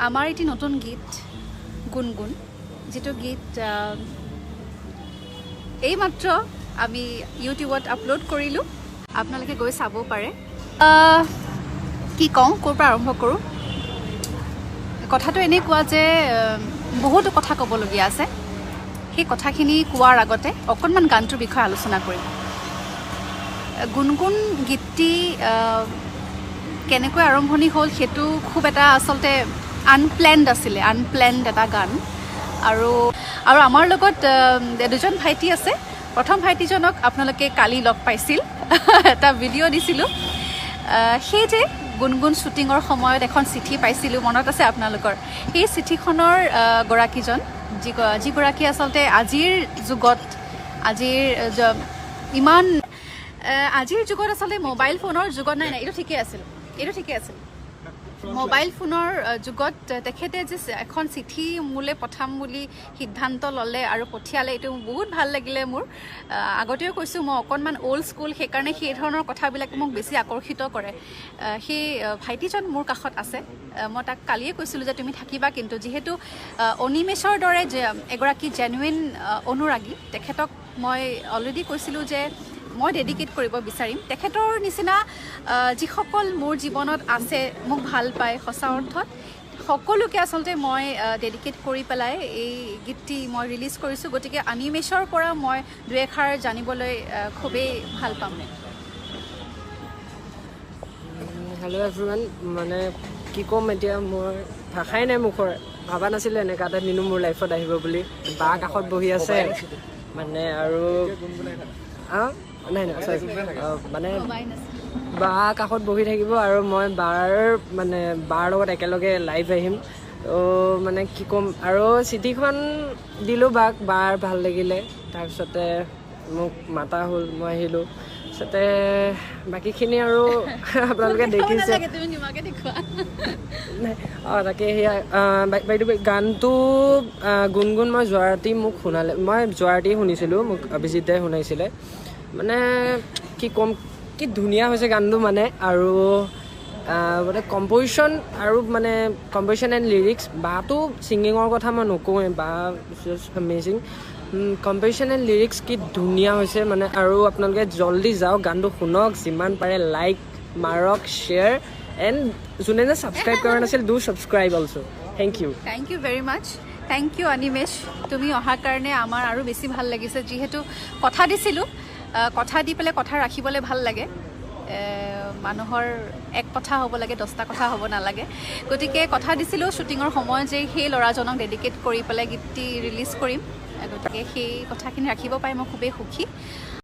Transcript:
আমাৰ এটি নতুন গীত গুণগুণ, যিটো গীত এইমাত্ৰ আমি ইউটিউবত আপলোড কৰিলোঁ, আপোনালোকে গৈ চাব পাৰে। কি কওঁ, ক'ৰ পৰা আৰম্ভ কৰোঁ? কথাটো এনেকুৱা যে বহুতো কথা ক'বলগীয়া আছে। সেই কথাখিনি কোৱাৰ আগতে অকণমান গানটোৰ বিষয়ে আলোচনা কৰিম। গুণগুণ গীতটি কেনেকৈ আৰম্ভণি হ'ল, সেইটো খুব এটা আচলতে আনপ্লেণ্ড আছিলে, আনপ্লেণ্ড এটা গান। আৰু আমাৰ লগত দুজন ভাইটি আছে। প্ৰথম ভাইটিজনক আপোনালোকে কালি লগ পাইছিল, এটা ভিডিঅ' দিছিলোঁ। সেই যে গুণগুণ শ্বুটিঙৰ সময়ত এখন চিঠি পাইছিলোঁ, মনত আছে আপোনালোকৰ? সেই চিঠিখনৰ গৰাকীজন, যিগৰাকী আচলতে আজিৰ যুগত, আজিৰ ইমান আজিৰ যুগত আচলতে মোবাইল ফোনৰ যুগত, নাই নাই, এইটো ঠিকেই আছিল, এইটো ঠিকেই আছিল, মোবাইল ফোনৰ যুগত তেখেতে যে এখন চিঠি মোলৈ পঠাম বুলি সিদ্ধান্ত ল'লে আৰু পঠিয়ালে, এইটো বহুত ভাল লাগিলে মোৰ। আগতেও কৈছোঁ, মই অকণমান অ'ল্ড স্কুল, সেইকাৰণে সেই ধৰণৰ কথাবিলাকে মোক বেছি আকৰ্ষিত কৰে। সেই ভাইটিজন মোৰ কাষত আছে। মই তাক কালিয়ে কৈছিলোঁ যে তুমি থাকিবা, কিন্তু যিহেতু অনিমেষৰ দৰে যে এগৰাকী জেনুইন অনুৰাগী, তেখেতক মই অলৰেডি কৈছিলোঁ যে মই ডেডিকেট কৰিব বিচাৰিম। তেখেতৰ নিচিনা যিসকল মোৰ জীৱনত আছে, মোক ভাল পায় সঁচা অৰ্থত, সকলোকে আচলতে মই ডেডিকেট কৰি পেলাই এই গীতটি মই ৰিলিজ কৰিছোঁ। গতিকে অনিমেষৰ পৰা মই দুই এষাৰ জানিবলৈ খুবেই ভাল পাম। হেল্ল' এভৰিৱান, মানে কি ক'ম এতিয়া, মোৰ ভাষাই নাই মুখৰ। ভবা নাছিলোঁ এনেকুৱা এটা দিনো মোৰ লাইফত আহিব বুলি। বা কাষত বহি আছে মানে আৰু নাই নাই, চৰি, মানে বা কাষত বহি থাকিব আৰু মই বাৰ মানে বাৰ লগত একেলগে লাইভ আহিম। ত' মানে কি ক'ম আৰু, চিঠিখন দিলোঁ বাক, বাৰ ভাল লাগিলে, তাৰপিছতে মোক মাতা হ'ল, মই আহিলোঁ। তাৰপিছতে বাকীখিনি আৰু আপোনালোকে দেখিছে। অঁ, তাকে সেয়া বাইদেউ, গানটো গুণগুণ মই যোৱা ৰাতি মোক শুনালে, মই যোৱা ৰাতি শুনিছিলোঁ, মোক অভিজিত দাই শুনাইছিলে। মানে কি ক'ম, কি ধুনীয়া হৈছে গানটো মানে, আৰু মানে কম্পজিশ্যন আৰু মানে কম্পজিশ্যন এণ্ড লিৰিক্স, বাটো ছিংগিঙৰ কথা মই নকওঁৱেই, বা এমেজিং। কম্পজিশ্যন এণ্ড লিৰিক্স কি ধুনীয়া হৈছে মানে। আৰু আপোনালোকে জল্দি যাওক, গানটো শুনক, যিমান পাৰে লাইক মাৰক, শ্বেয়াৰ, এণ্ড যোনে যে ছাবস্ক্ৰাইব কৰা নাছিল, do subscribe also. Thank you. Thank you very much, thank you Animesh. তুমি অহাৰ কাৰণে আমাৰ আৰু বেছি ভাল লাগিছে, যিহেতু কথা দিছিলোঁ, কথা দি পেলাই কথা ৰাখিবলৈ ভাল লাগে। মানুহৰ এক কথা হ'ব লাগে, 10টা কথা হ'ব নালাগে। গতিকে কথা দিছিলোঁ শ্বুটিঙৰ সময়ত যে সেই ল'ৰাজনক ডেডিকেট কৰি পেলাই গীতটি ৰিলিজ কৰিম, গতিকে সেই কথাখিনি ৰাখিব পাই মই খুবেই সুখী।